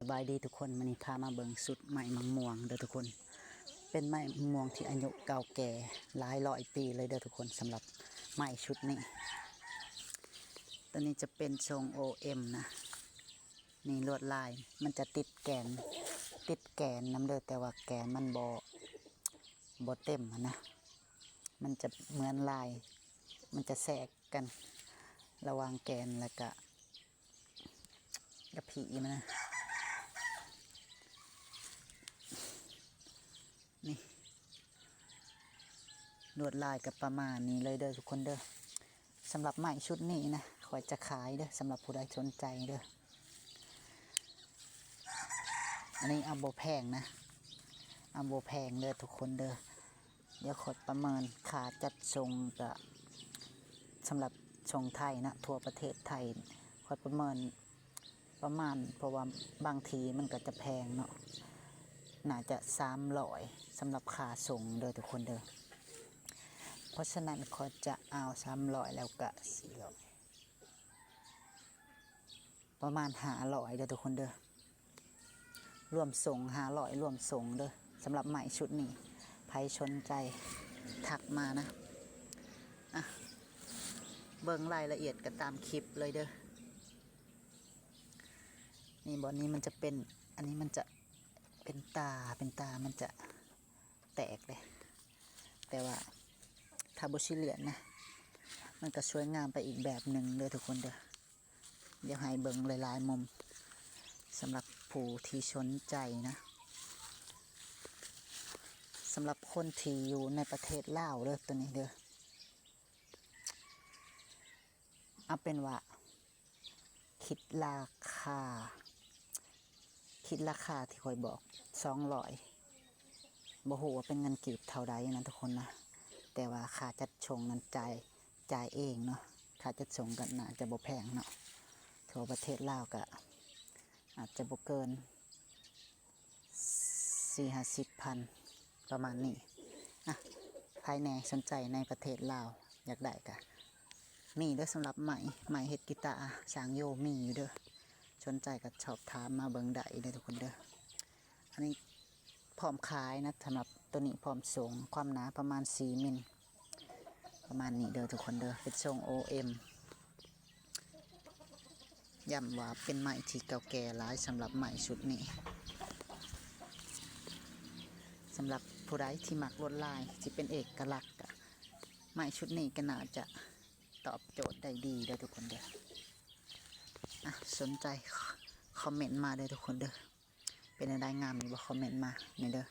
ສະບາຍດີທຸກຄົນ, ມື້ນີ້ພາມາເບິ່ງຊຸດໄມ້ມະມ່ວງເດີທຸກຄົນ. ເປັນໄມ້ມະມ່ວງທີ່ອາຍຸເກົ່າແກ່ຫຼາຍຮ້ອຍປີເລີຍເດີທຸກຄົນ, ສຳລັບໄມ້ຊຸດນີ້. ຕົວນີ້ຈະເປັນຊົງໂອເອັມນະ. ນີ້ລວດລາຍມັນຈະຕິດແກນ, ຕິດແກນນຳເດີ, ແຕ່ວ່າແກນມັນບໍ່ ບໍ່ເຕັມຫັ້ນນະ. ມັນຈະເໝືອນລາຍ, ມັນຈະແຊກກັນລະຫວ່າງແກນ ແລ້ວກະ ກະຜີມັນນະ. ນີ້ ລວດລາຍກໍປະມານນີ້ເລີຍເດີທຸກຄົນເດີ. ສຳລັບໄມ້ຊຸດນີ້ນະ ຂ້ອຍຈະຂາຍເດີ, ສຳລັບຜູ້ໃດສົນໃຈເດີ. ອັນນີ້ເອົາບໍ່ແພງນະ, ເອົາບໍ່ແພງເດີທຸກຄົນເດີ. ດຽວຂ້ອຍປະເມີນຄ່າຈັດສົ່ງ ກະສຳລັບສົ່ງໄທນະ, ທົ່ວປະເທດໄທ ຂ້ອຍປະເມີນປະມານ, ເພາະວ່າບາງທີມັນກໍຈະແພງເນາະ, ໜ້າຈະສາມຮ້ອຍ ສຳລັບຄ່າສົ່ງເດີທຸກຄົນເດີ. ເພາະສະນັ້ນຂ້ອຍຈະເອົາສາມຮ້ອຍ ແລ້ວກະສີ່ຮ້ອຍ ປະມານຫ້າຮ້ອຍເດີທຸກຄົນເດີ, ລວມສົ່ງ ຫ້າຮ້ອຍລວມສົ່ງເດີ. ສຳລັບໄມ້ຊຸດນີ້ ໃຜສົນໃຈທັກມານະ. ອ່ະ ເບິ່ງລາຍລະອຽດກໍຕາມຄລິບເລີຍເດີ. ນີ້ ບ່ອນນີ້ມັນຈະເປັນ, ອັນນີ້ມັນຈະເປັນຕາ, ເປັນຕາມັນຈະ ແຕກເດ້, ແຕ່ວ່າຖ້າບໍ່ຊີຣຽດນະ ມັນກໍສວຍງາມໄປອີກແບບໜຶ່ງເດີທຸກຄົນເດີ. ດຽວໃຫ້ເບິ່ງຫຼາຍໆມຸມ ສຳລັບຜູ້ທີ່ສົນໃຈນະ, ສຳລັບຄົນທີ່ຢູ່ໃນປະເທດລາວເດີ ຕົວນີ້ເດີ. ເອົາເປັນວ່າ ຄິດລາຄາ, ຄິດລາຄາທີ່ຂ້ອຍບອກ ສອງຮ້ອຍ, ບໍ່ຮູ້ວ່າເປັນເງິນກີບເທົ່າໃດນະທຸກຄົນນະ, ແຕ່ວ່າຄ່າຈັດສົ່ງນັ້ນຈ່າຍ, ຈ່າຍເອງເນາະ. ຄ່າຈັດສົ່ງກໍໜ້າຈະບໍ່ແພງເນາະ, ທົ່ວປະເທດລາວກໍອາດຈະບໍ່ເກີນ ສີ່ຫ້າສິບພັນ ປະມານນີ້. ອ່ະ ໃຜແດ່ສົນໃຈໃນປະເທດລາວ ຢາກໄດ້ກະມີເດີ, ສຳລັບໄມ້, ໄມ້ເຮັດກີຕາ ຊ່າງໂຍມີຢູ່ເດີ. ສົນໃຈກໍສອບຖາມມາເບິ່ງໄດ້ເດີທຸກຄົນເດີ. ອັນນີ້ພ້ອມຂາຍນະ, ສຳລັບຕົວນີ້ພ້ອມສົ່ງ, ຄວາມໜາປະມານສີ່ມິນ. ປະມານນີ້ເດີທຸກຄົນເດີ, ເປັນຊົງໂອເອັມ. ຢ້ຳວ່າເປັນໄມ້ທີ່ເກົ່າແກ່ຫຼາຍສຳລັບໄມ້ຊຸດນີ້. ສຳລັບຜູ້ໃດທີ່ມັກລວດລາຍທີ່ເປັນເອກະລັກ, ກະໄມ້ຊຸດນີ້ກໍໜ້າຈະຕອບໂຈດໄດ້ດີເດີທຸກຄົນເດີ. ອ່ະ ສົນໃຈຄອມເມັນມາເດີທຸກຄົນເດີ. ເປັນແນວໃດ ງາມຢູ່ບໍ່? ຄອມເມັນມາແດ່ເດີ.